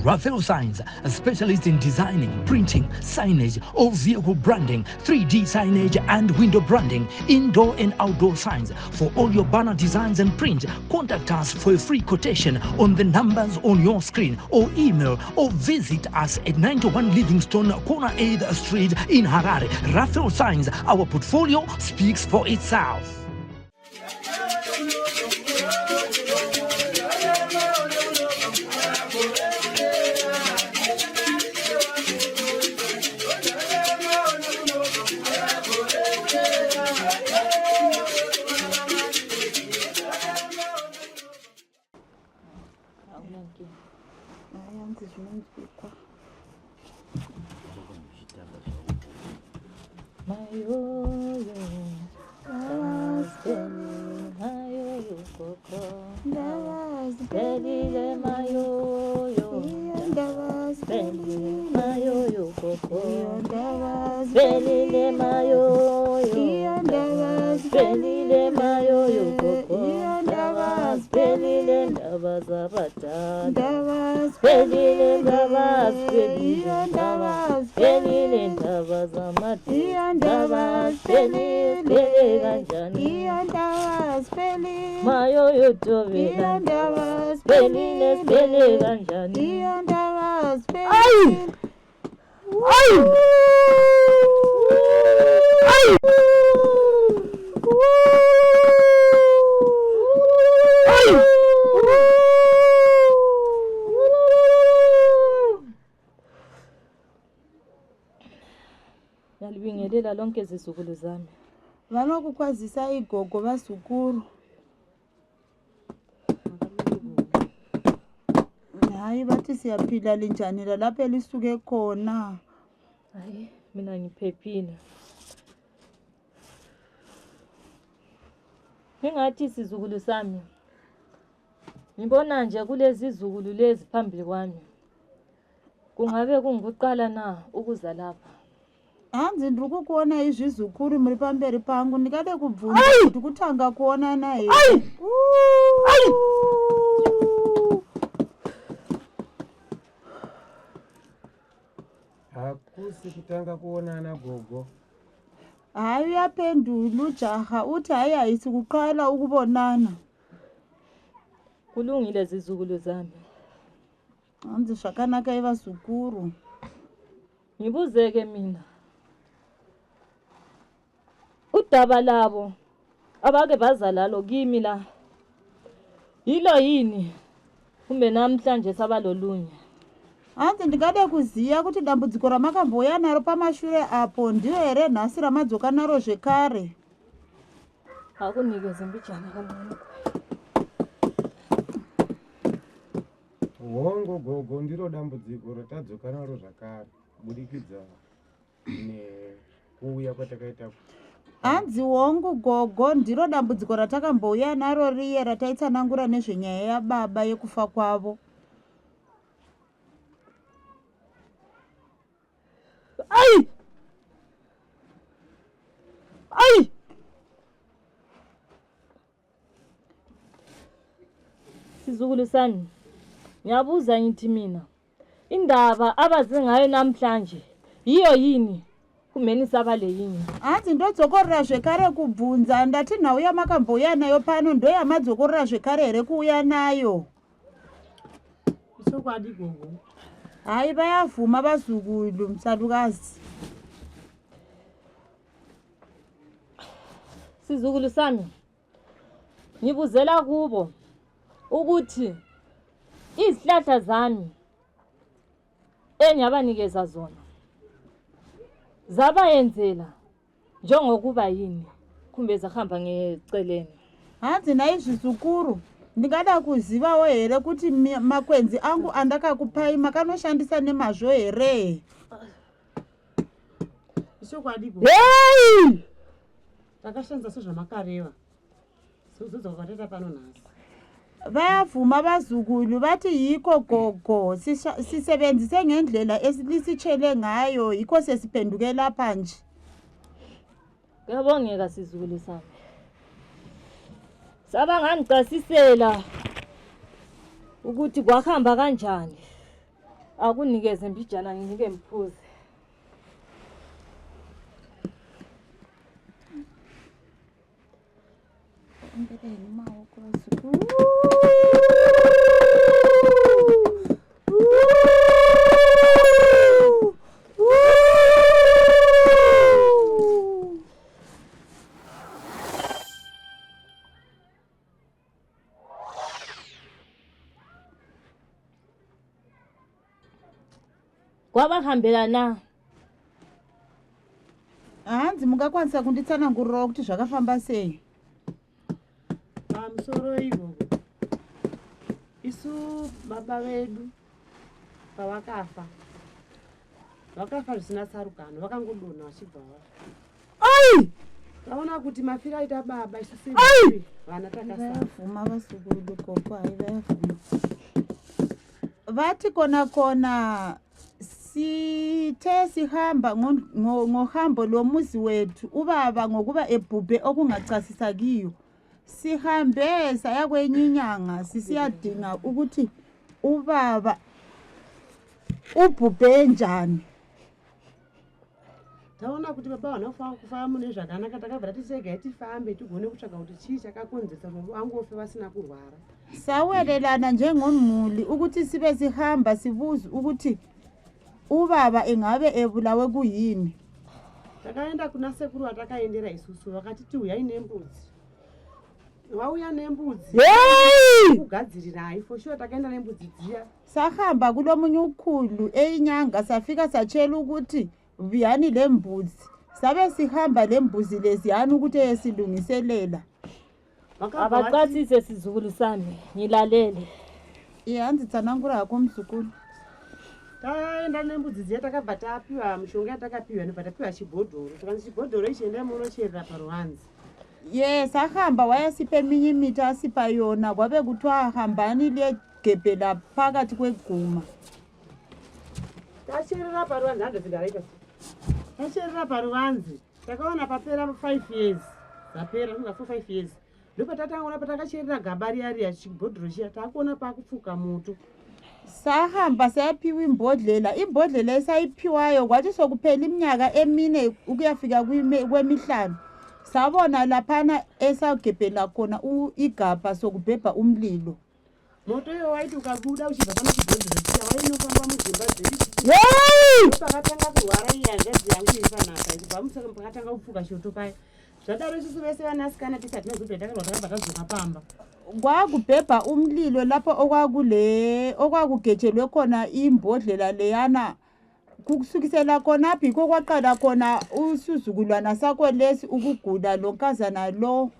Raphael Signs, a specialist in designing, printing, signage, all vehicle branding, 3D signage and window branding, indoor and outdoor signs. For all your banner designs and print, contact us for a free quotation on the numbers on your screen or email or visit us at 91 Livingstone, corner 8th Street in Harare. Raphael Signs, our portfolio speaks for itself. Hanzi zvinonzwikwa. Mayoyo, mayoyo koko, Delile mayoyo, Delile mayoyo koko, Delile mayoyo, Delile mayoyo koko, Delile ndaba zabadala, Delile ndaba, delile ndaba, delile ndaba zamadala, delile kanjani, mayoyo tobela, delile delile kanjani. Ay! Ay! Ay! Ay! Ngiyalibingelela lonke zizukulu zami. Vanokukwazisai gogo vazukuru. Hayi bathi siyaphila linjani lalapho elisuke khona. Hayi mina ngiphephile. Ngingathi sizukulu sami. Ngibona nje kulezi zukulu lezi phambili kwami. Kungabe kungukuqala na ukuza lapha? Hanzi ndiri kukuonai zvizukuru muri pamberi pangu ndingade kubvunza kuti kutanga kuonana here? Hakusi kutanga kuonana gogo. Hayi uyaphendula ujaha uthi hayi ayisi kuqala ukubonana. Kulungile zizukulu zami. Hanzi zvakanaka ivazukuru. Ngibuzeke mina. Udaba labo abake baza lalo kimi la. Yilo yini? Kumbe namhlanje sabalolunye. Hanzi ndingade kuziva kuti dambudziko ramakambouya naro pamashure apo ndiro here nhasi ramadzoka naro zvekare. Akunikeze mbijana kancane. Hongu gogo ndiro dambudziko ratadzoka naro zvakare kubudikidza nekuuya kwatakaita. Hanzi hongu gogo ndiro dambudziko ratakambouya naro riye rataitsanangura nezvenyaya yababa yekufa kwavo. Ai! Ai! Sizukulu sami, ngiyabuza ngithi mina indaba abaze ngayo namhlanje yiyo yini kumeni sabale yini? Hanzi ndodzokorora zvekare kubvunza ndati nhau yamakambouya nayo pano ndoyamadzokorora zvekare here kuuya nayo? Ichokwadi gogo. Hayi bayavuma abazukulu msalukazi. Sizukulu sami, ngibuzela kubo ukuthi izihlahla zami engiyabanikeza zona zabayenzela njengokuba yini kumbe zahamba ngeceleni. Hanzi nhai zvizukuru ndingada kuzivawo here kuti makwenzi angu andakakupai makanoshandisa nemazvo here? Ichokwadi gogo. Hey! Takashandisa sezvamakareva. Sozodza kwatata pano nhasi. Bayavuma abazukulu bathi yikho gogo sisebenzise ngendlela esilisitshele ngayo yikho sesiphenduke lapha nje. Kuyabongeka sizukulu sami. Saba ngangicasisela ukuthi kwahamba kanjani. Akunikeze mbijana nginike ngiphuze. Omberei nemaoko vazukuru. Kwavahambela na? Hanzi mungakwanisa kunditsanangurirawo kuti zvakafamba sei? Pamusoro igogo, isu baba vedu pavakafa, vakafa zvisina tsarukano, vakangodonha vachibva vafa. Ai! Taona kuti mafiro aita baba isu sevana vana takasara. Vayavhuma vazukuru gogo, hai vayavhuma. Vathi kona kona sithe sihamba ngohambo lomuzi wethu ubaba ngokuba ebhubhe okungachasisakiyo. Sihambe saya kwenye inyanga sisiyadinga ukuthi ubaba ubhubhe njani. Taona kuti baba vana kufa mune zvakanaka, takabva tati segai tifambe tigone kutsvaga kuti chii chakakonzeresa kuti vangofe vasina kurwara. Sawelelana njengomuli ukuthi sibe sihamba sibuze ukuthi ubaba engabe ebulawe kuyini. Takaenda kuna sekuru vatakaendera isusu, vakatiti uyai nembudzi. Vauya nembudzi Hey! kugadzirirai for sure. Takaenda nembudzi dziya. Sahamba kulomunye ukhulu eyinyanga, safika satshela ukuthi buyani lembuzi. Sabe sihamba lembuzi leziyani ukuthi eyesilungiselela. Vakabva vati- Abacacise sizukulu sami, ngilalele. Iye, hanzi tsanangura hako muzukuru. Taenda nembudzi dziya, takabva tapiwa mishonga yatakapiwa, ndobva tapiwa chibhodhoro. Tikanzi chibhodhoro ichi endai munocherera paruvanze. Ye, sahamba wayasipha eminye imithi asipha yona, kwabe kuthiwa hambani liyegebhela phakathi kweguma. Tacherera paruvanze, handozigarai pasi. Tacherera paruvanze, takaona papera 5 years, dzapera tinga 4 5 years, ndopatatangaona patakacherera gaba riya riya, chibhodhoro chiya, taakuona pakupfuka moto. Sahamba sayaphiwa imbodlela, imbodlela esayiphiwayo kwathi sokuphela iminyaka emine ukuyafika kwemihlanu, sabona laphana esagebhela khona igabha sokubhebha umlilo. Moto iyo waiti ukabuda uchibva pane chibhodhoro chiya, wainofamba mudzimba dzedu. Yei! Pakatanga kurwara iyi hanzvadzi yangu iri panapa, ichibva musaka pakatanga kupfuka choto paya. Zvadaro isusu vese vanasikana tese hatinazobva takarwa, takabva tadzoka pamba. Kwakubhebha umlilo lapho okwakule okwakugejelwe khona imbodlela leyana. Kusukisela khonapho yikho kwaqala khona usizukulwana sakho lesi ukugula, lo nkazana lo.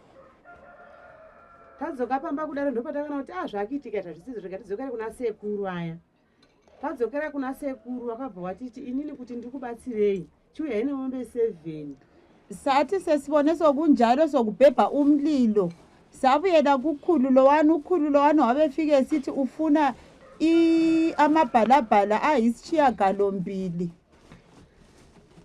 Tadzoka pamba kudaro, ndopatakaona kuti a zvakuitika zvazvisizvo, rega tidzokere kuna sekuru aya. Tadzokera kuna sekuru, vakabva watiti inini kuti ndikubatsirei, chiuyai nemombe 7. Sathi sesibone sokunjalo sokubhebha umlilo, sabuyela kukhulu lowani. Ukhulu lowani wabefike esithi ufuna amabhalabhala ayisishiyagalombili.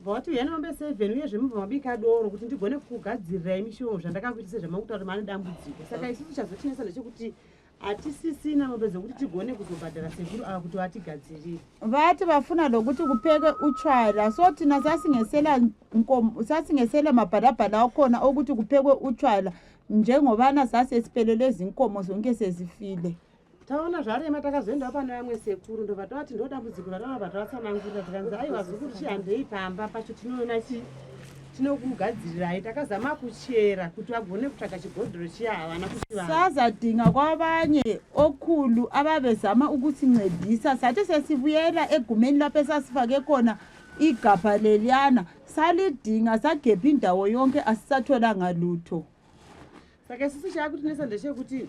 Vati uyai nemombe 7, uyezve mubva mabika doro kuti ndigone kukugadzirirai mishonga zvandakakuita sezvamakutaura kuti maane dambudziko. Saka isusu chazotinetsa ndechekuti hatisisina mombe dzekuti tigone kuzobhadhara sekuru ava kuti vatigadzirire. Vathi bafuna lokuthi kuphekwe utshwala, so thina sasingesela nkomo, sasingesela mabhalabhala akhona okuthi kuphekwe utshwala, njengobana sasesiphelelwe zinkomo zonke sezifile. Taona zvarema, takazoendawo pane vamwe sekuru, ndobva tavati ndo dambudziko ratavabva tavatsanangurira. Tikanzi aiwa zukuru, chihandei pamba pacho tinoona chi tinokugadzirirai. Takazama kuchera kuti vagone kutsvaga chibhodhoro chiya, havana kuchivana. Sazadinga kwabanye okhulu ababezama ukusincedisa. Sathi sesibuyela egumeni lapho esasifake khona igabha leliyana, salidinga, sagebha indawo yonke, asisatholanga lutho. Saka isusu chaakutinetsa ndechekuti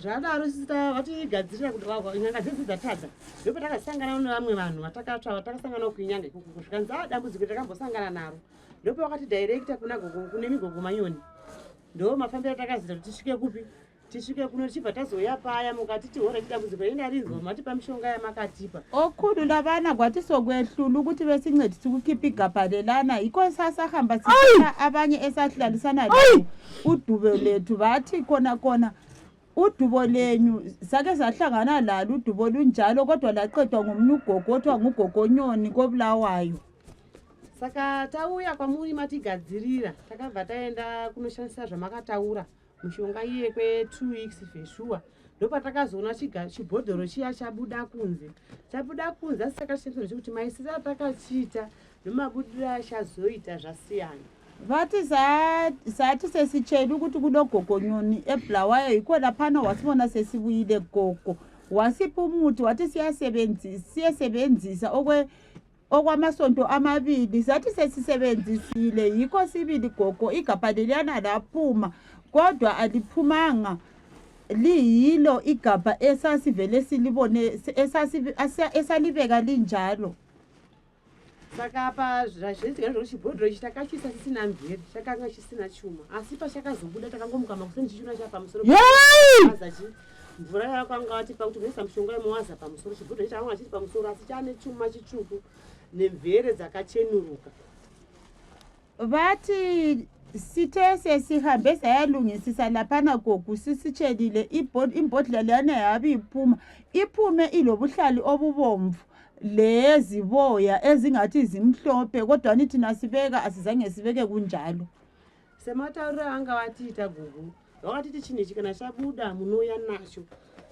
zvadaro isusu vatigadzirira kuti nyanga dzedzi dzatadza, ndopatakasangana nevamwe vanhu vatakatsva vatakasangana kuinyanga ikoko. Zvikanzi a dambudziko takambosangana naro, ndopavakatidirecta kuna gogo, kune migogo Manyoni. Ndo mafambiro atakazoita kuti tisvike kupi, tisvike kuno. Tichibva tazouya paya, mukatiti hora chidambudziko rendarinzwa, matipa mishonga yamakatipa. Okhulu labana kwathi sokwehlula ukuthi besincedisa ukukhipha igabha lelana, yikho sasahamba sitshela abanye esahlalisana labo udube lethu. Bathi khona khona Udubo lenyu sake sahlangana lalo udubo lunjalo, kodwa laqedwa ngomunye ugogo othiwa ngugogonyoni koBulawayo. Saka tauya kwamuri matigadzirira, takabva taenda kunoshandisa zvamakataura mishonga iye kwe2 weeks zveshuwa. Ndopatakazoona chibhodhoro chiya chabuda kunze, chabuda kunze, asi takashandisa ndechekuti maisiro atakachiita nomabudiro achazoita zvasiyana. Vathi sathi sesitshela ukuthi kulogogonyoni eBulawayo, yikho laphana wasibona sesibuyile gogo, wasipha umuthi, wathi siyesebenzisa okwamasonto 2. Sathi sesisebenzisile, yikho sibili gogo, igabha leliyana laphuma, kodwa aliphumanga liyilo igabha esasivele silibone esalibeka linjalo. Saka apa zvazviitika ndezvekuti chibhodhoro ichi takachiisa chisina mvere, chakanga chisina chuma, asi pachakazobuda takangomuka makuseni chichiona chapamusoro. Yei! Mvura yakwanga vatipa kuti munoisa mushonga yemuwaza pamusoro, chibhodhoro ichi chakanga chiri pamusoro, asi chaane chuma chitsvuku nemvere dzakachenuruka. Vathi sithe sesihambe sayalungisisa laphana gogo, sisitshelile imbodlela leyana yabe iphuma, iphume ilobuhlali obubomvu leziboya ezingathi zimhlophe, kodwa thina sibeka asizange sibeke kunjalo. Sematauriro anga vatiita gogo, vakatiti chinhu ichi kana chabuda munouya nacho,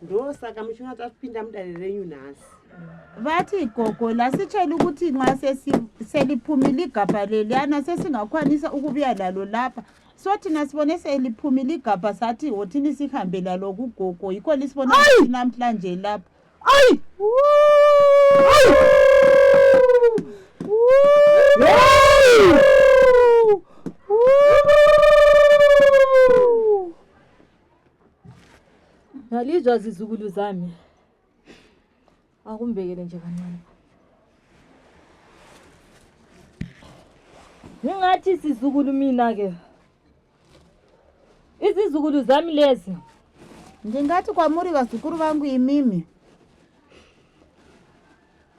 ndosaka muchiona tapinda mudare renyu nhasi. Vathi gogo lasitshela ukuthi nxa seliphumile igabha leliyana sesingakwanisa ukubuya lalo lapha, so thina sibone seliphumile igabha sathi wothini sihambe lalo kugogo, yikho lisibona namhlanje lapha. Ayi! Ngalizwa zizukulu zami. Akumbekele nje kancane. Ngingathi sizukulu mina ke. Izizukulu zami lezi. Ndingati kwamuri vazukuru vangu imimi.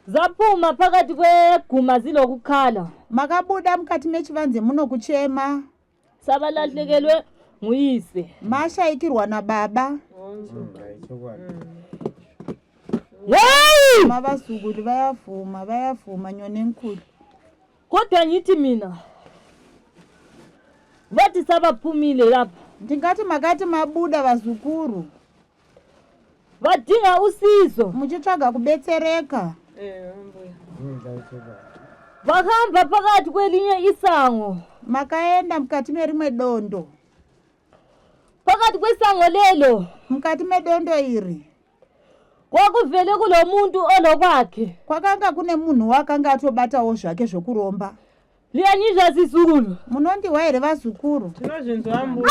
Zaphuma phakathi kweguma zilokukhala. Makabuda mukati mechivanze muno kuchema. Sabalahlekelwe nguyise. Mashayikirwa nababa. Hey! Mavazukulu bayavuma, bayavuma nyoni enkulu. Kodwa ngithi mina bathi sabaphumile lapha. Ndingati makati mabuda vazukuru. Vadinga usizo. Muchitsvaga kubetsereka. Vakahamba phakathi kwelinye isango. Makaenda mukati merimwe dondo. Phakathi kwesango lelo. Mukati medondo iri. Kwakuvele kulomuntu olokwakhe. Kwakanga kune munhu wakanga atobatawo zvake zvokuromba. Liyanyizwa zizukulu. Munondiwa here vazukuru? Tinozvinzwa mbuya.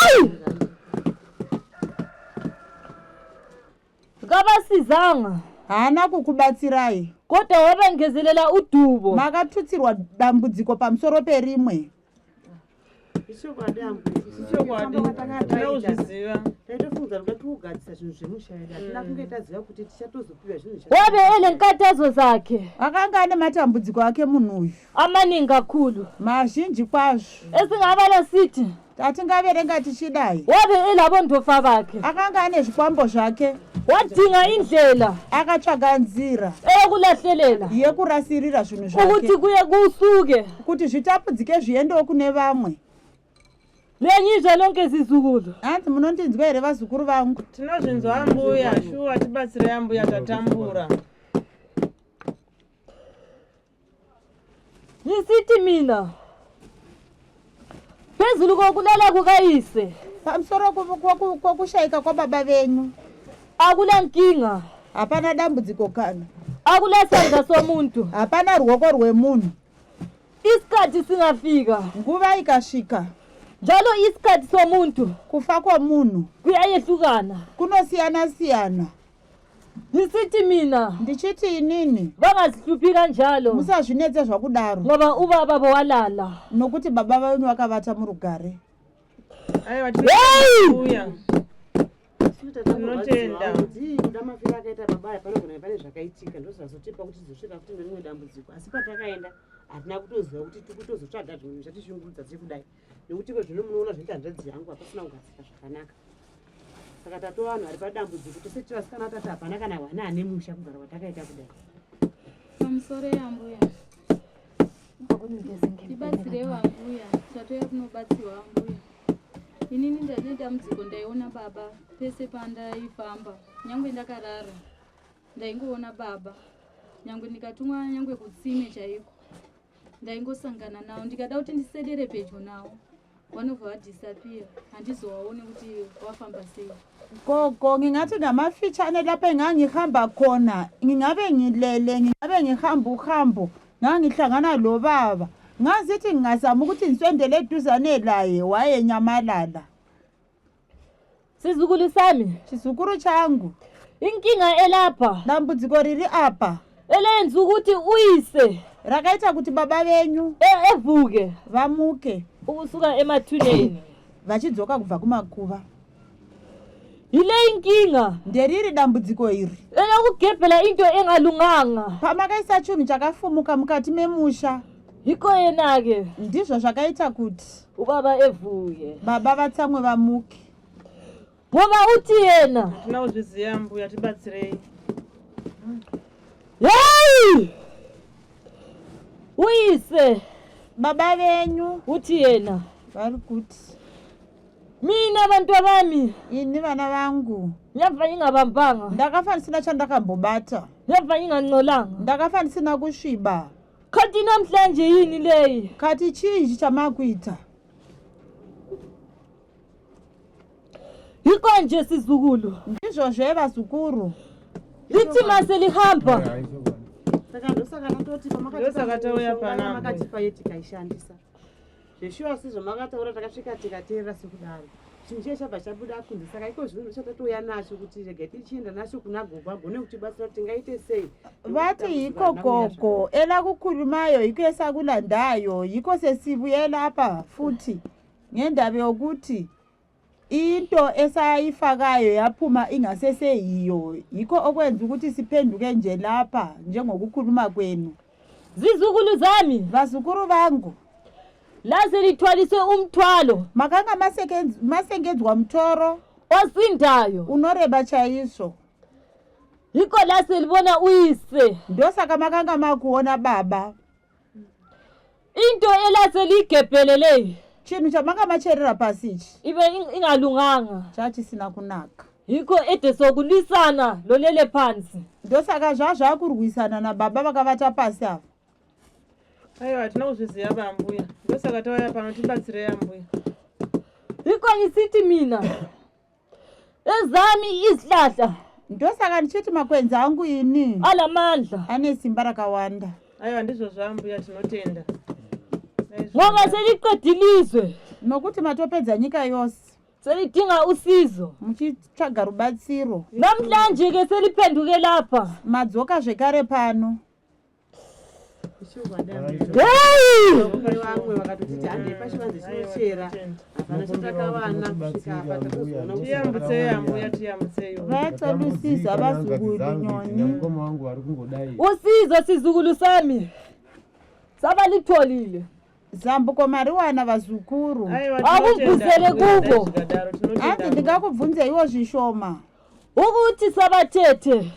Kabasizanga. Haana kukubatsirai. Kodwa wabengezelela udubo. Makatutsirwa dambudziko pamusoro perimwe. Ichokwadi ambuya. Ichokwadi. Tinozviziva. Taitofunga kuti tikugadzisa zvinhu zvemusha yedu, hatina kunge taziva kuti tichatozopiwa zvinhu. Wabe elenkathazo zakhe. Akanga ane matambudziko ake munhu uyu. Amaningi kakhulu. Mazhinji kwazvo. Esingabala sithi. Tatingaverenga tichidai. Wabe elabondofa bakhe. Akanga ane zvikwambo zvake. Wadinga indlela. Akatsvaga nzira. Eyokulahlelela. Yekurasirira zvinhu zvake. Ukuthi kuye kusuke. Kuti zvitapudzike zviendewo kune vamwe. Lenyizwa lonke zizukulu. Hanzi munondinzwa here vazukuru vangu? Tinozvinzwa mbuya, shuwa tibatsirei ambuya tatambura. Ngisithi mina. Phezulu kokulala kukayise. Pamusoro kwokushayika kwababa venyu. Akula nkinga. Hapana dambudziko kana. Akula sandla somuntu. Hapana ruoko rwemunhu. Isikhathi singafika. Nguva ikasvika. Njalo isikhathi somuntu. Kufa kwomunhu. Kuyayehlukana. Kunosiyana siyana. Ngisithi mina. Ndichiti inini. Bangazihluphi kanjalo. Musazvinetse zvakudaro. Ngoba ubaba bowalala. Nokuti baba venyu vakavata murugare. Aiwa tinouya. Tinotenda. Kuda mafiro akaita baba aya panogona pane zvakaitika ndozvazotipa kuti tizosvika futi nerimwe dambudziko, asi patakaenda hatina kutoziva kuti tikutozotsvaga zvinhu zvatishungurudza sekudai, nekuti iko zvino munoona zvinoita hanzvadzi yangu hapasina kugadzika zvakanaka. Saka tatova vanhu vari padambudziko tose tiri vasikana tati hapana kana hwana ane musha kugara kwatakaita kudai. Pamusoro yambuya. Tibatsireiwo ambuya, tatouya kunobatsirwa ambuya. Inini ndane dambudziko ndaiona baba pese pandaifamba, nyangwe ndakarara ndaingoona baba, nyangwe ndikatumwa nyangwe kutsime chaiko ndaingosangana nawo, ndikada kuti ndisedere pedyo nawo vanobva vadisappear, handizowaoni kuti wafamba sei. Gogo, ngingathi ngamafitshane lapho engangihamba khona, ngingabe ngilele, ngingabe ngihamba uhambo, ngangihlangana lo baba. Ngazithi ngingazama ukuthi ngisondele eduzane laye, wayenyamalala. Sizukulu sami. Chizukuru changu. Inkinga elapha. Dambudziko riri apa. Elenza ukuthi uyise. Rakaita kuti baba venyu evuke. Vamuke. Ukusuka emathuneni. Vachidzoka kubva kumakuva. Yile inkinga. Nderiri dambudziko iri. Elokugebhela into engalunganga. Pamakaisa chinhu chakafumuka mukati memusha. Yikho yena-ke. Ndizvo zvakaita kuti ubaba evuke. Baba vatsamwe vamuke. Ngoba uthi yena. Hatina kuzviziva mbuya, tibatsirei. Hey! Uyise. Baba venyu. Uthi yena. Vari kuti. Mina bantwabami. Ini vana vangu. Ngiyabva ngingabambanga. Ndakafa ndisina chandakambobata. Ngiyabva ngingancolanga. Ndakafa ndisina kusviba. Kati namhlanje yini leyi? Kati chii ichi chamakuita? Yiko nje sizukulu. Ndizvo zve vazukuru. Lithi mase lihamba. Saka ndosaka tatoti Ndosaka tauya panapa. pamakatipa ye tikaishandisa. Zveshuwa sezvamakataura takasvika tikateerera sekudaro. Chinhu chiye chabva chabuda kunze saka iko zvino chatouya nacho kuti regai tichienda nacho kuna gogo agone kutibatsira kuti tingaite sei. Vathi yikho gogo elakukhulumayo yikho esakulandayo yikho sesibuye lapha futhi ngendaba yokuthi into esayifakayo yaphuma ingaseseyiyo yikho okwenza ukuthi siphenduke nje lapha njengokukhuluma kwenu. Zizukulu zami. Vazukuru vangu. Laze lithwaliswe umthwalo. Makanga masengedzwa mutoro. Osindayo. Unoreba chaizvo. Yikho lase libona uyise. Ndosaka makanga makuona baba. Into elase ligebhele leyi. Chinhu chamanga macherera pasi ichi. Ibe ingalunganga. Chachisina kunaka. Yikho ede sokulwisana lolele phansi. Ndosaka zvazvakurwisana nababa vakavata pasi ava. Aiwa, hatina kuzviziva bambuya. Ndosaka tauya pano, tibatsirei ambuya. Yikho ngisithi mina ezami izihlahla. Ndosaka ndichiti makwenzi angu ini alamandla, ane simba rakawanda. Aiwa, ndizvo zvaambuya, tinotenda. Ngoba seliqedilizwe. Nokuti matopedza nyika yose. Selidinga usizo. Muchitsvaga rubatsiro. Namhlanje ke seliphenduke lapha. Madzoka zvekare pano. Hey! Vamwe vakatotiti handei pachivanze chinochera hapana chatakawana kusvika apa tatozoona kuti Tiyambutsei ambuya, tiyambutsei. Vacela usizo abazukulu nyoni. Mukoma wangu vari kungodai. Usizo sizukulu sami. Sabalitholile. Zambuko mariwana vazukuru. Aiwa, Akubvusele tinotenda kubo. zvikadaro, tinotenda. Hanzi ndingakubvunzeiwo zvishoma. Ukuthi sabathethe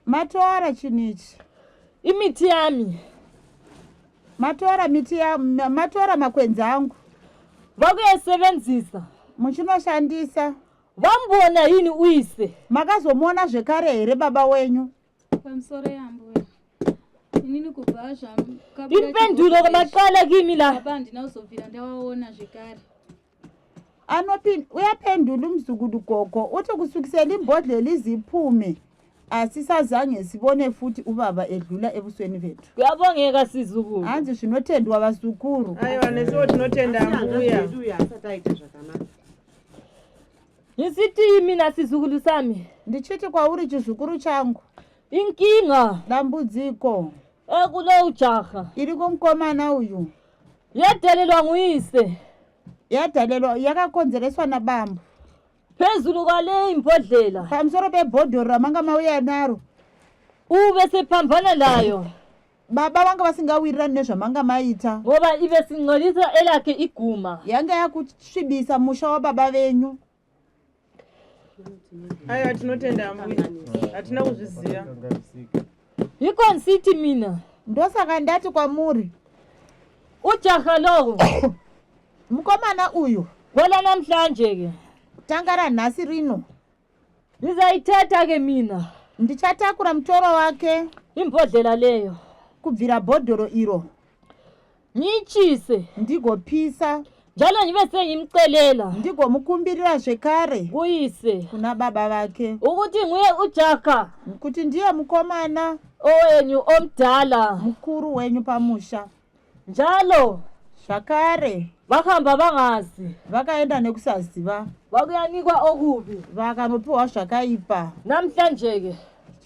Matora chinhu ichi. imithi yami Matora miti ya matora makwenzi angu. vakuyesebenzisa. Muchinoshandisa. Vambona yini uyise? Makazomuona zvekare here baba wenyu? Pamusoro yambuya. Inini kubva zvakabuda Impendulo chibhokisi kamaqala kimi la. Baba handina kuzobvira ndavaona zvekare. Uyaphendula umzukulu gogo uthi kusukisela imbodlela iziphume asisazange sibone futhi ubaba edlula ebusweni bethu. Kuyabongeka sizukulu. Hanzi zvinotendwa vazukuru. Aiwa, nesuwo tinotenda ambuya. yedu uyu asati aita zvakanaka. Ngisithi mina sizukulu sami. Ndichiti kwauri chizukuru changu. Inkinga Dambudziko ekulo ujaha iri kumukomana uyu yadelelwa nguyise yadalelwa yakakonzereswa nabambo phezulu kwale imbodlela pamusoro pebhodhoro ramanga mauya naro ube sephambana layo baba vanga vasingawirirani nezvamanga maita ngoba ibe singcolisa elakhe iguma. Yanga yakusvibisa musha wababa venyu. Aiwa, tinotenda ambuya, hatina kuzviziva. Yikho ngisithi mina Ndosaka ndati kwamuri, ujaha lowo mukomana uyu, kwela namhlanje ke tanga ranhasi rino, ngizayithatha ke mina ndichatakura mutoro wake imbodlela leyo, kubvira bhodhoro iro, ngiyitshise ndigopisa, njalo ngibe sengimcelela ndigomukumbirira zvekare kuyise kuna baba vake ukuthi nguye ujaha kuti ndiye mukomana owenyu omdala mukuru wenyu pamusha. Njalo Zvakare bahamba bangazi, vakaenda nekusaziva, bakuyanikwa okubi. Vakanopiwa zvakaipa. Namhlanje ke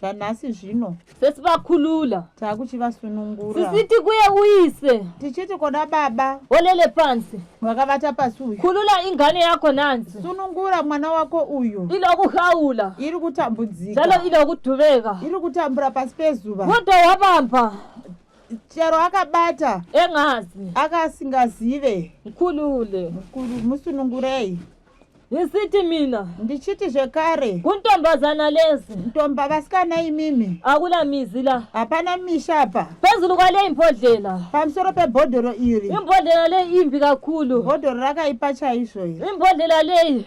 Zvanhasi zvino sesibakhulula, taakuchivasunungura, sisithi kuye uyise tichiti kona baba olele phansi, vakavata pasi uyu, khulula ingane yakho nansi, sunungura mwana wako uyu, ilokuhawula iri kutambudzika njalo ilokudubeka, iri kutambura pasi pezuva. Kodwa wabamba Chero akabata engazi, akasingazive, mkhulule. Musunungurei. Ngisithi mina Ndichiti zvekare kuntombazana lezi, ntomba vasikana imimi, akula mizi la, hapana misha apa, phezulu kwale imbodlela. Pamusoro pebhodhoro iri. Imbodlela le imbi kakhulu. Bhodhoro rakaipa chaizvo iri. Imbodlela leyi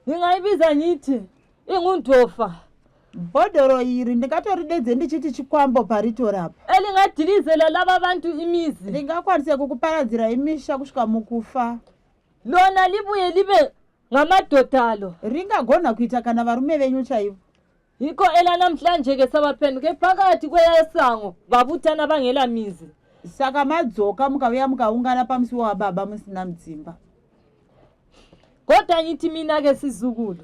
ngingayibiza ngithi ingundofa. Bhodhoro iri ndingatoridedze ndichiti chikwambo paritorapa. Elingadilizela laba bantu imizi. Ringakwanise kukuparadzira imisha kusvika mukufa. Lona libuye libe ngamadodalo. Ringagona kuita kana varume venyu chaivo. Yikho elanamhlanje ke sabaphenduke phakathi kwesango babuthana bangela mizi. Saka madzoka mukauya mukaungana pamusiwo wababa musina mudzimba. Kodwa ngithi mina ke sizukulu,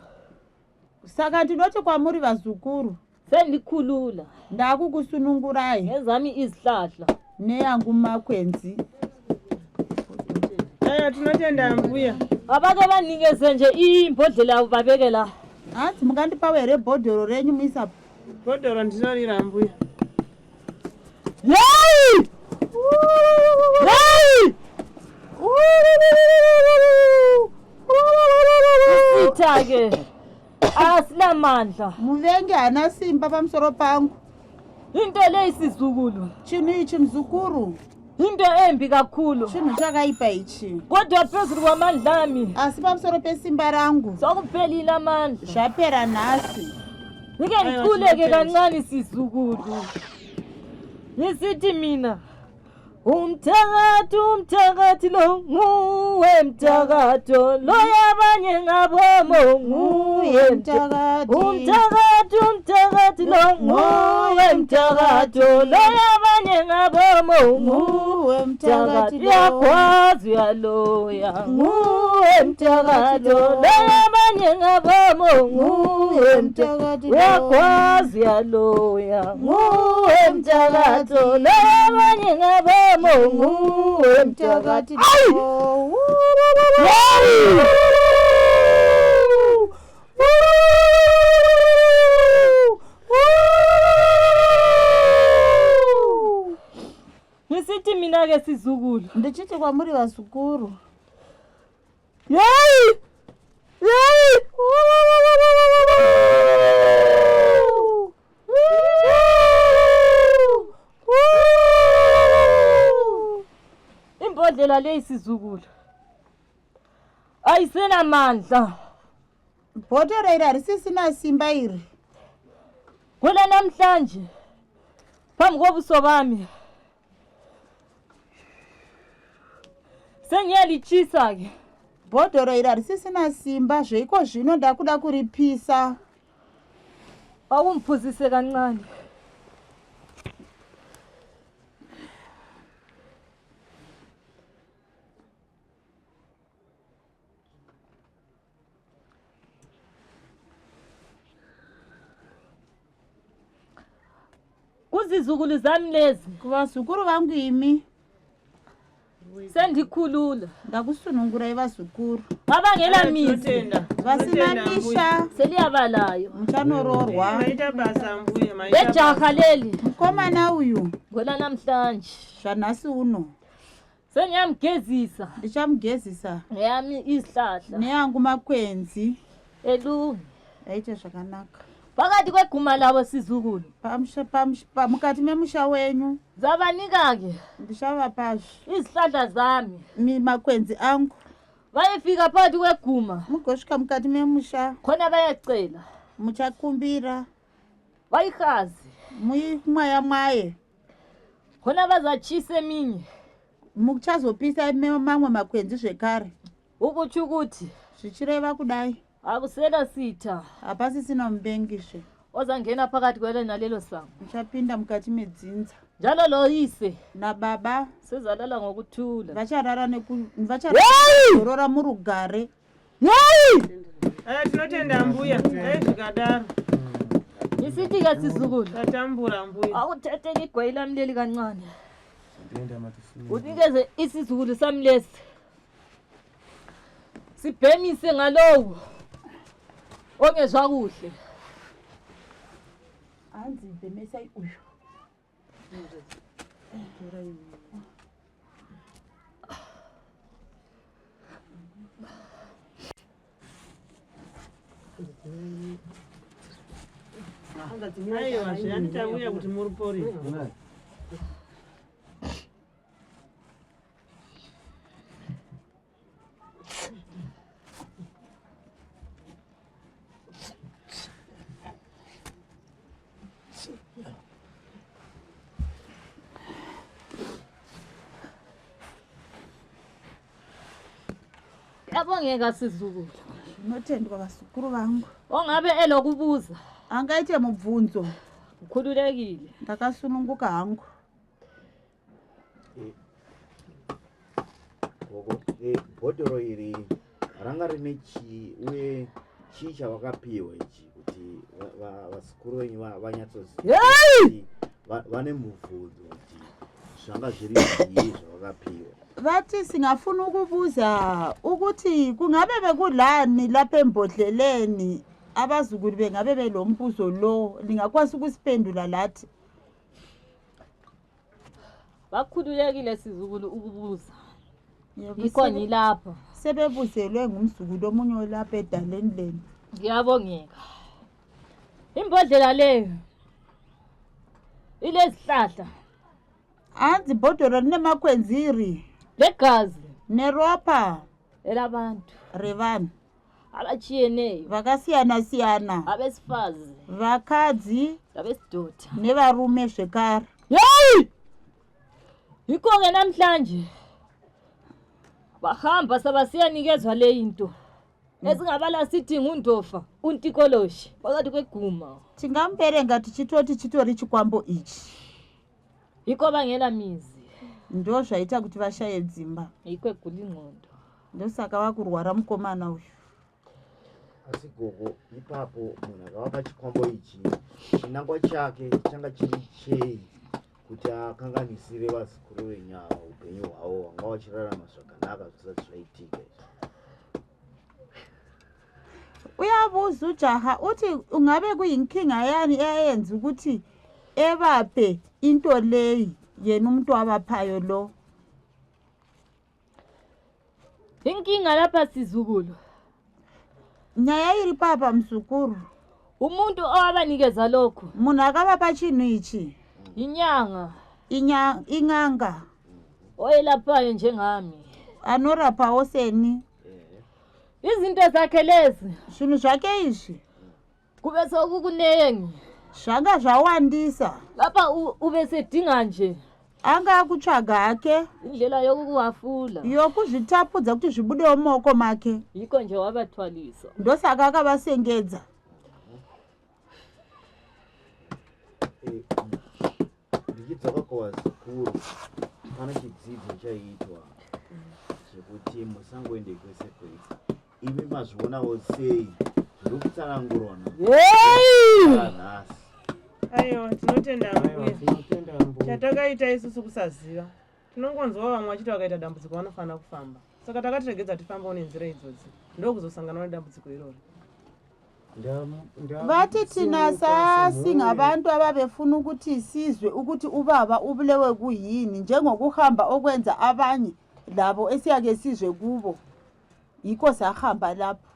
Saka ndinoti kwamuri vazukuru, sendikhulula ndakukusunungurai ngezami izihlahla. Neyangu makwenzi. Aiwa, tinotenda ambuya. Abake banikeze nje imbodlela yabo babeke la. Hanzi mungandipawo here bhodhoro renyu muisa? Bhodhoro ndinorira ambuya. Yeyi! Yeyi! Isitha-ke asinamandla. Muvengi haana simba pamusoro pangu. Into leyi sizukulu, Chinhu ichi muzukuru, into embi kakhulu. Chinhu chakaipa ichi. Kodwa phezulu kwamandla ami, Asi pamusoro pesimba rangu, sokuphelile amandla. Zvapera nhasi. Ngike ngiculeke kancane sizukulu, ngisithi mina umthakathi, umthakathi lo nguwe, mthakatho lo yabanye ngabomo nguye mthakathi. Umthakathi, umthakathi lo nguwe, mthakatho lo yabanye ngabomo nguwe mthakathi mthakathi lo. Uyakwazi uyaloya nguwe, mthakatho lo yabanye ngabomo nguwe mthakathi lo. Uyakwazi uyaloya nguwe, mthakatho lo yabanye ngabomo nguwe, mthakathi mthakathi lo. Yeyi! Ngisithi mina-ke sizukulu, Ndichiti kwamuri vazukuru, yeyi, yeyi! Imbodlela leyi sizukulu ayisenamandla. Bhodhoro iri harisisina simba iri. Kule namhlanje phambi kobuso bami sengiyalitshisa-ke. Bhodhoro iri harisisina simba zveiko zvino ndakuda kuripisa. Akumphuzise kancane. Kuzizukulu zami lezi, Kuvazukuru vangu imi, sendikhulula ndakusunungurai vazukuru. Abangela mizi, Tinotenda. Vasina Tinotenda, ambuya. misha, seliyabalayo. Muchanororwa. Maita basa ambuya, maita basa. Lejaha leli Mukomana uyu, ngola namhlanje zvanhasi uno, sengiyamgezisa ndichamugezisa ngeyami izihlahla neyangu makwenzi elunge. Aite zvakanaka. Phakathi kweguma labo sizukulu. Pamusha pamusha pa, mukati memusha wenyu. Zabanika-ke. Ndichavapazve. Izihlahla zami. Mi makwenzi angu. Vayefika phakathi kweguma. Mugosvika mukati memusha. Khona bayacela. Muchakumbira. Vayihazi. Muimwaya mwaye. Khona bazachisa eminye. Muchazopisa mamwe makwenzi zvekare. Ukutsho ukuthi. Zvichireva kudai. Akusela sitha. Hapasisina mubengizve. Ozangena phakathi kwele nalelo sango. Muchapinda mukati medzinza. Njalo lo yise. Nababa. Sezalala ngokuthula. Vacharara neku vacharora murugare. Yeyi! Eh, tinotenda mbuya dai zvikadaro. Isithi-ke sizukulu. Tatambura mbuya. Awuthatheke igwayi lami leli kancane. Unikeze isizukulu sami lesi. Sibhemise ngalowo ongezwa kuhle. Hanzi bhemesai uyu. Aiwa zviyani tauya kuti muripore. Yabongeka sizukulu. Zvinotendwa vazukuru vangu. Ongabe elokubuza. Angaite mubvunzo. Ukhululekile. Ndakasununguka hangu. Gogo, eh, bhodhoro iri ranga rine chii uye chii chavakapiwa ichi kuti vazukuru venyu vanyatsoziva kuti vane mubvunzo kuti zvanga zviri zvii zvavakapiwa. Vathi singafuna ukubuza ukuthi kungabe bekulani lapha embodleleni abazukulu bengabe belombuzo lo lingakwazi ukusiphendula lathi. Bakhululekile sizukulu ukubuza. Yikho ngilapha. Sebebuzelwe ngumzukulu omunye olapha edaleni lenu. Ngiyabongeka. Imbodlela leyo ilezihlahla. Hanzi bhodhoro rine makwenzi iri. Legazi. Neropa. Elabantu. Revanhu. Abatshiyeneyo. Vakasiyana siyana. Abesifazi. Vakadzi. Labesidoda. Nevarume zvekare. Yeyi! Yikho-ke namhlanje bahamba sabasiyanikezwa le into esingabala sithi ngundofa untikoloshi phakathi kweguma. Tingamuverenga tichitoti chitori chikwambo ichi. Yikho bangela mizi. Ndozvaita kuti vashaye dzimba. Yikho egula ingqondo. Ndosaka vakurwara mukomana uyu. Asi gogo ipapo munhu akavapa chikwambo ichi chinangwa chake changa chiri chei kuti akanganisire vazukuru venyu ava upenyu hwavo vanga vachirarama zvakanaka zvisati zvaitika izvi. Uyabuza ujaha uthi ungabe kuyinkinga yani eyayenza ukuthi ebaphe into leyi yena umuntu wabaphayo lo. Inkinga lapha sizukulu. Nyaya iri papa muzukuru. Umuntu owabanikeza lokhu. Munhu akavapa chinhu ichi. Inyanga. Inya, in'anga. Oyelaphayo njengami. Anorapawo seni. Izinto zakhe lezi. Zvinhu zvake izvi. Kube sokukunengi. Zvanga zvawandisa. Lapha ubesedinga nje. Anga akutsvaga hake. Indlela yokukuhafula. Yokuzvitapudza kuti zvibudewo mumaoko make. Yikho nje wabathwalisa. Ndosaka akavasengedza. Eh, ndichidzoka kuvazukuru pane chidzidzo chaiitwa zvekuti musangoende kwese kwese imi mazvionawo sei zviri kutsanangurwa nhasi. Aiwa tinotenda mbuya. Chatakaita isusu kusaziva. Tinongonzwa vamwe vachiti vakaita dambudziko vanofanira kufamba. Saka takatiregedza tifambawo nenzira idzodzi. Ndokuzosanganawo nedambudziko irori. Vathi thina sasingabantu ababefuna ukuthi sizwe ukuthi ubaba ubulewe kuyini njengokuhamba okwenza abanye labo esiyake sizwe kubo. Yikho sahamba lapho.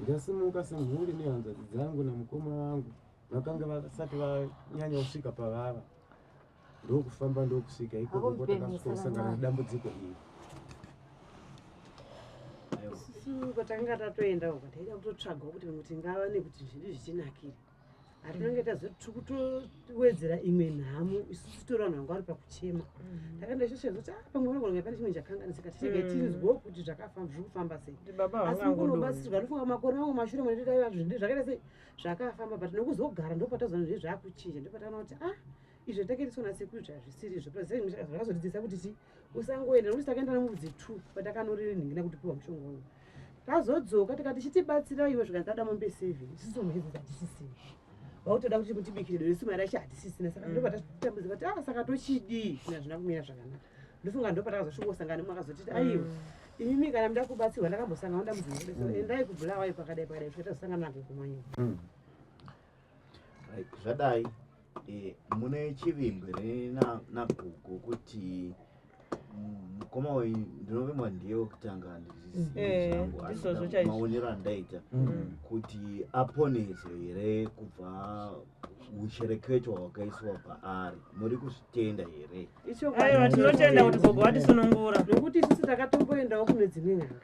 Ndasimuka semhuri nehanzvadzi dzangu namukoma vangu vakanga vasati vanyanya kusvika pavava, ndokufamba ndokusvika ikoko kwatakasvika kusangana nedambudziko iri. Isusu kwatakanga tatoenda uko taida kutotsvagawo kuti pamwe tingava nekuti zvedu zvichinakire. Hatinenge tazotowedzera imwe nhamo, isusu tori vanhu vanga vari pakuchema. Takaenda ichosvedza kuti ah, pamwe panogona kunge pane chimwe chakanganisika, tichege tinzwewo kuti zvakafamba zviri kufamba sei. Kuti baba Asi vangangodonha. mukunobatsirwa ndofunga makore mamwe mashure mune taiva zvinhu zvakaita sei zvakafamba, but nokuzogara ndopatazoona zvinhu zvakuchinja, ndopataona kuti ah, izvo takaendeswa nasekuru zvazvisiri izvo. Zvakazotidzidzisa kuti chi usangoenda, nokuti takaenda nemubvudzi 2 patakanoriri kuti piwa mushonga uyu. Tazodzoka tikati chitibatsira iwe, zvikanzi tada mombe 7, isusu mombe idzi hatisisina, vakutoda kuti mutibikire doro, isu mari yacho hatisisina. Saka ndopatatambudzika kuti ah, saka tochidii zvina zvina kumira zvakanaka. Ndofunga ndopatakazosvika nemwe akazotiti aiwa, imimi kana muda kubatsirwa, ndakambosangana nedambudziko rakadai, so endai kuBulawayo pakadai pakadai, kusvika tazosangana nagogo Manyoni. Right, zvadai mune chivimbo here nagogo kuti mukoma wenyu, ndinovimba ndiye wekutanga, Eh, zvangu, asi ndizvozvo chaizvo. maonero andaita kuti aponeswe here kubva ushereketwa hwakaiswa paari, muri kuzvitenda here? Aiwa, tinotenda kuti gogo vatisunungura. Nokuti isusu takatomboendawo kune dzimwe n'anga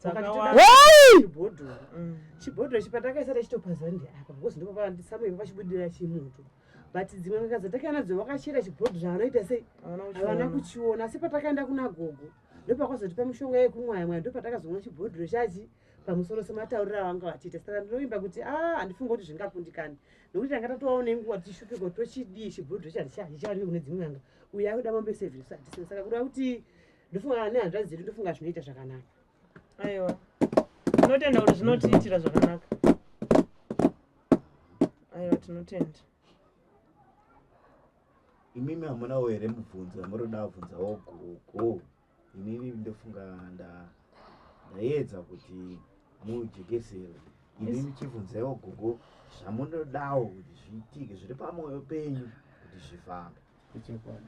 Dzakawanda. Chibhodhoro, chibhodhoro ichi patakaisa tachitopaza ndi apa, because ndipo pandisamuipa pachibudira chimuto, but dzimwe n'anga dzatakaenda nadzo vakachera chibhodhoro, havanoita sei, Havana havana kuchiona. Kuchiona. Asi patakaenda kuna gogo ndopakazotipa mishonga yekumwaya mwaya, ndopatakazoona chibhodhoro chachi pamusoro sematauriro avanga vachiita. Saka ndinovimba kuti a handifunga kuti zvingakundikani, nokuti tanga tatovawo nenguva tichishupika kuti tochidii, chibhodhoro chachichawanikwe kune dzimwe n'anga, uye akuda mombe 7, hatisina. Saka kureva kuti ndofunga nehanzvadzi dzedu, ndofunga zvinoita zvakanaka. Aiwa, tinotenda kuti zvinotiitira zvakanaka. Aiwa, tinotenda. Imimi hamunawo here mubvunzo yamuroda kubvunzawo gogo? Inini ndofunga ndaedza kuti mujekesere. Imimi chibvunzaiwo gogo zvamunodawo kuti zviitike, zviri pamwoyo penyu kuti zvifambe. Ichokwadi.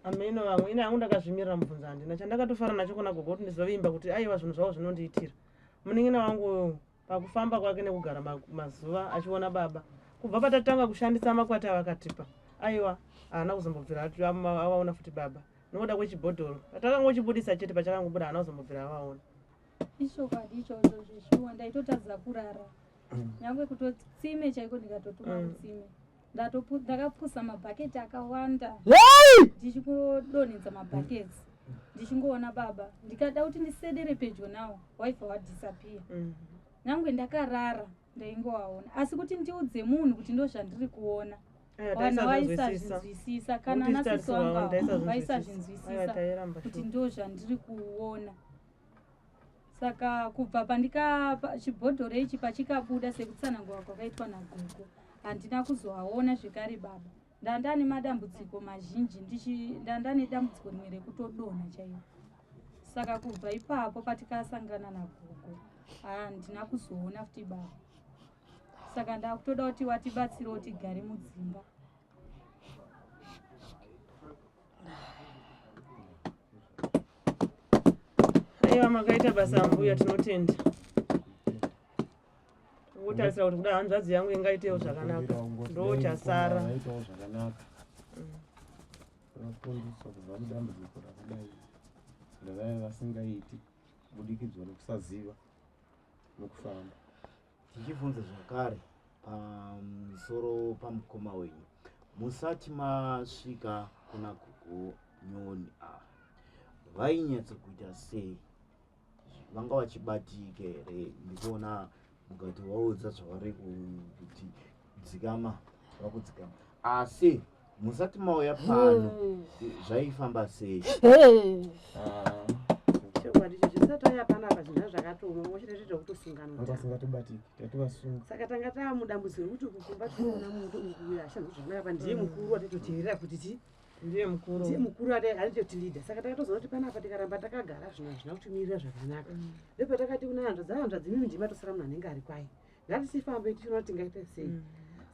Ameno vamwe, ini hangu ndakazvimirira, mubvunzo handina. Chandakatofara nacho kuna gogo kuti ndizovimba kuti aiwa, zvinhu zvavo zvinondiitira. Munin'ina wangu uyu pakufamba kwake nekugara mazuva achiona baba kubva patatanga kushandisa makwati avakatipa, aiwa, haana kuzombobvira avaona futi baba nokuda kwechibhodhoro. Patakangochibudisa chete, pachakangobuda, haana kuzombobvira avaona. Ichokwadi ichocho, zveshuwa ndaitotadza kurara, nyange kutotsime chaiko ndikatotuma kutsime. Ndakapusa mabhaketi akawanda ndichingodonhedza mabhaketi, ndichingoona baba. Ndikada kuti ndisedere pedyo nawo, waibva wadisappear. Nyange ndakarara ndaingovaona, asi kuti ndiudze munhu kuti ndo zvandiri kuona, Aiwa, vanhu taisazvinzwisisa. vaisazvinzwisisa, kana Nokuti nasisi tariswa, wangu taisazvinzwisisa. vaisazvinzwisisa Aiwa, tairamba kuti sure. ndo zvandiri kuona. Saka kubva pandika chibhodhoro ichi pachikabuda sekutsanangura kwakaitwa nagogo, handina kuzoaona zvekare baba. Ndandane madambudziko mazhinji, ndandane dambudziko rimwe rekutodonha chairo. Saka kubva ipapo patikasangana nagogo, handina kuzoona futi baba. Saka ndakutoda kuti watibatsirewo tigare mudzimba. Aiwa, makaita basa mbuya, tinotenda. Tingotarisira kuti kuda hanzvadzi yangu ingaitewo zvakanaka, ndo chasara. Vaitawo zvakanaka, vafundiswa kubva mudambudziko rakadai ravaiva vasingaiti kubudikidzwa nekusaziva nokufamba. Tichibvunza zvakare pamusoro pamukoma wenyu, musati masvika kuna gogo Nyoni, ava vainyatsokuita sei? Vanga vachibatika here? Ndikuona mukati waudza zvavari kuti dzikama, vakudzikama, asi musati mauya pano zvaifamba sei? Chokwadi icho, tisati tauya panapa zvinhu zvakatooma, wachitotoita kutosungana. Vanga vasingatobatiki, taitovasunga. Saka tanga taamudambudziko rekuti uku kumba tinoona muto uku ashanzi zvakanaka pa ndiye mukuru watitoteerera kuti ti Ndiye mukuru. Ndiye mukuru anitotilidha. Saka takatozoona kuti panapa tikaramba takagara zvinhu hazvina kutimirira zvakanaka. Ndopatakati kuna hanzvadzi, hanzvadzi, mimi ndima tosara munhu anenge ari kwai, ngatitifambe tichiona kuti tingaita sei.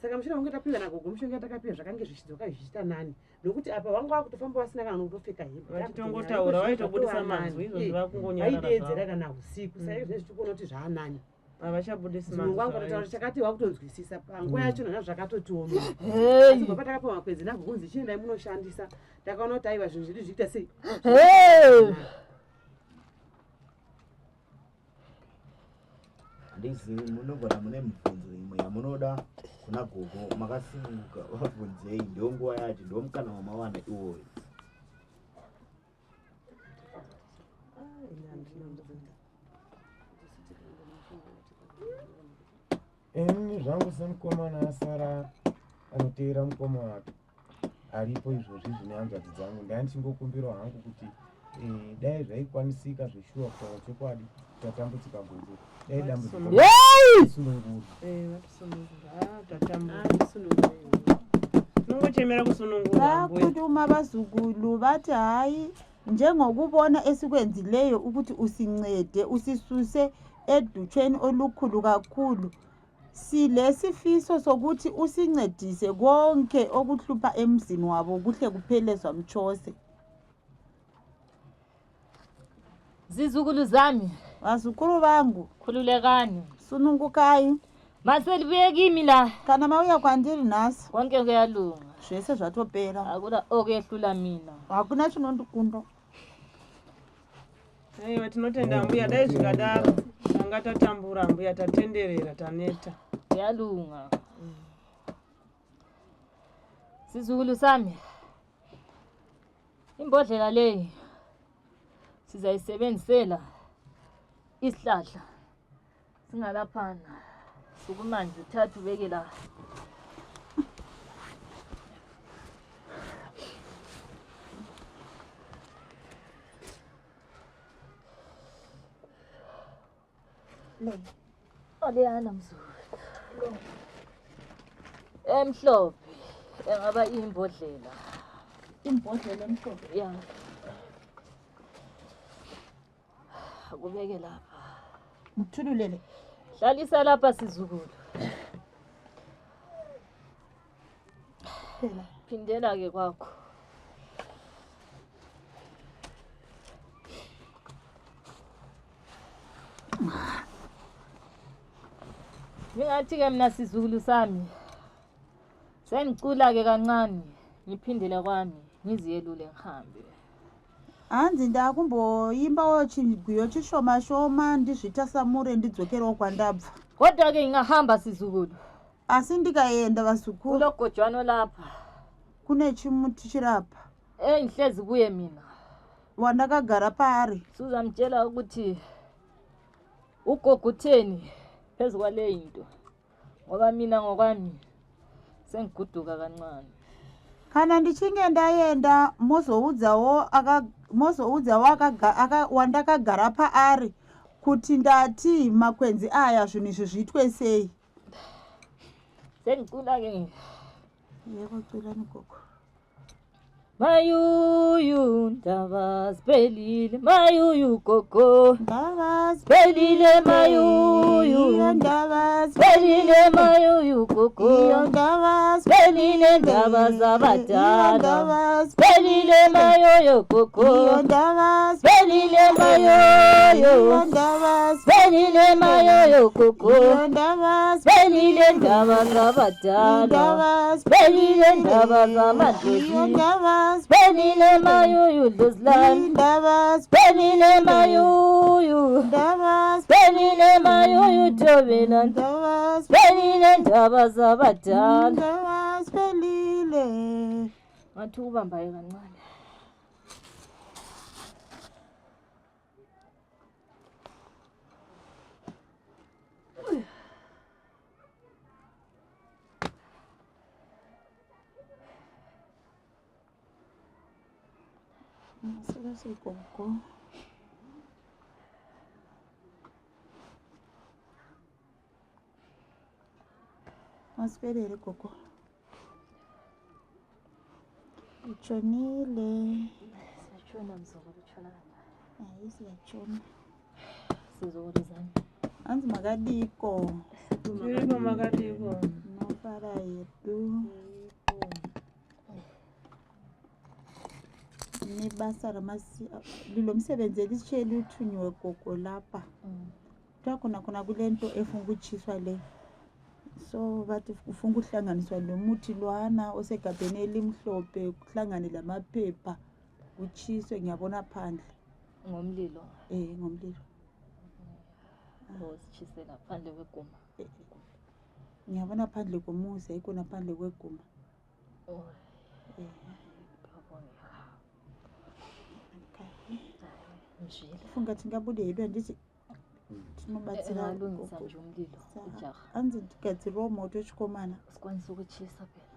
Saka mushure wange tapiwa nagogo mushonga takapiwa zvakange zvichidzoka zvichiita nani nokuti apa vanga vakutofamba vasina kana nokutopfeka hembe. Vachitongotaura, vaitobudisa manzwi, izvozvi vakungonyarara Vaideedzera zvavo. kana usiku. Saka izvozvi tikuona kuti zvaanani. Havachabudisi Murungu manzwi wangu akataura zvavaita. chakati wakutonzwisisa panguva yacho nana zvakatotioma. Hey. Asi kubva patakapiwa makwenzi nagogo kunzi chiendai munoshandisa takaona kuti aiwa zvinhu zvedu zviita sei. Hey. Handizivi, munogona mune mibvunzo imwe yamunoda kuna gogo makasununguka, vabvunzei, ndo nguva yacho, ndo mukana wamawana iwoyo. Ini zvangu semukomana asara anoteera mukoma wake aripo izvozvi zvine hanzvadzi dzangu, ndandichingokumbirawo hangu kuti dai zvaikwanisika zveshuwa kutaura chokwadi tatambudzika gogo, dai dambudziko Hey! risunungurwa. Vatisunungura. Ah, tatambura. Tinongochemera kusunungurwa mbuya. Bakhuluma abazukulu bathi hayi, njengokubona esikwenzileyo ukuthi usincede usisuse edutshweni olukhulu kakhulu, silesifiso sokuthi usincedise konke okuhlupha emzini wabo kuhle kuphele zvamchose. Zizukulu zami. Vazukuru vangu. Khululekani. Sunungukai. Maselibuye kimi la. Kana mauya kwandiri nhasi. Konke kuyalunga. Zvese zvatopera. Hakuna okuyehlula mina. Hakuna chinondikunda. Aiwa, tinotenda mbuya, dai zvikadaro tanga tatambura mbuya, tatenderera, taneta. Kuyalunga. Sizukulu sami. Imbodlela leyi sizayisebenzisela isihlahla singalaphana. Sukuma nje uthathe ubeke la. Oleyana mzukulu. Emhlophe engaba imbodlela. Imbodlela emhlophe. Ya. Akubeke lapha. Ngithululele. Hlalisa lapha sizukulu. Phela. Phindela ke kwakho. Ngingathi ke mina sizukulu sami sengicula ke kancane ngiphindele kwami ngiziyelule ngihambe. Hanzi ndakumboimbawo chigwiyo chishoma shoma ndizvitasamure ndidzokerewo kwandabva. Kodwa ke ngingahamba sizukulu. Asi ndikaenda vazukuru. Kulogojwana lapha. Kune chimuti chirapa. Engihlezi kuye mina. Wandakagara paari. Suzamtshela ukuthi ugogo utheni phezu kwale into. Ngoba mina ngokwami sengiguduka kancane. Kana ndichinge ndaenda mozoudzawo mozoudzawo wandakagara paari kuti ndati makwenzi aya zvinhu izvi zviitwe sei. Sengicula ke. Yebo, culani gogo. Mayuyu ndaba ziphelile, mayuyu gogo. Ndaba ziphelile, mayuyu. Iyo ndaba ziphelile, mayuyu gogo. Iyo ndaba ziphelile, ndaba Iyo zabadala. ndaba Ziphelile, mayuyu gogo. Iyo ndaba ziphelile, mayuyu. Iyo ndaba ziphelile, mayuyu gogo. Iyo ndaba ziphelile, ndaba zabadala. Ndaba Ziphelile, ndaba zamadlozi. Iyo ndaba Ziphelile, mayuyu dlozi lami. Ndaba Ziphelile, mayuyu. Ndaba Ziphelile, mayuyu thobela. Ndaba Ziphelile, ndaba zabadala. Ndaba ziphelile. Ngathi ukubambayo kancane. Maswera gogo. Maswera here gogo. Utshonile. Siyatshona mzukulu, utshona kancane. Hayi, siyatshona. Sizukulu zami. Hanzi makadiko. Tiripo makadiko. Tinofara hedu nebasa ramasi lilomsebenzi elitsheli uthunyiwe gogo lapha. Kuthiwa khona khona kule nto efuna ukutshiswa le, so bathi kufuna ukuhlanganiswa lomuthi lwana osegabheni elimhlophe, kuhlangane lamaphepha, kutshiswe. Ngiyabona phandle. Ngomlilo? Ngomlilo. Ositshisela phandle kweguma? Ngiyabona phandle komuzi, ayikhona phandle kweguma. Oh, Eh, ngiyabonga. Okay. Njile. Funga tingabude hedu, handiti? Tinobatsira Engalungisa gogo. nje umlilo ujaha. Anzi tigadziriwo moto chikomana. Sikwanisa ukutshisa phela.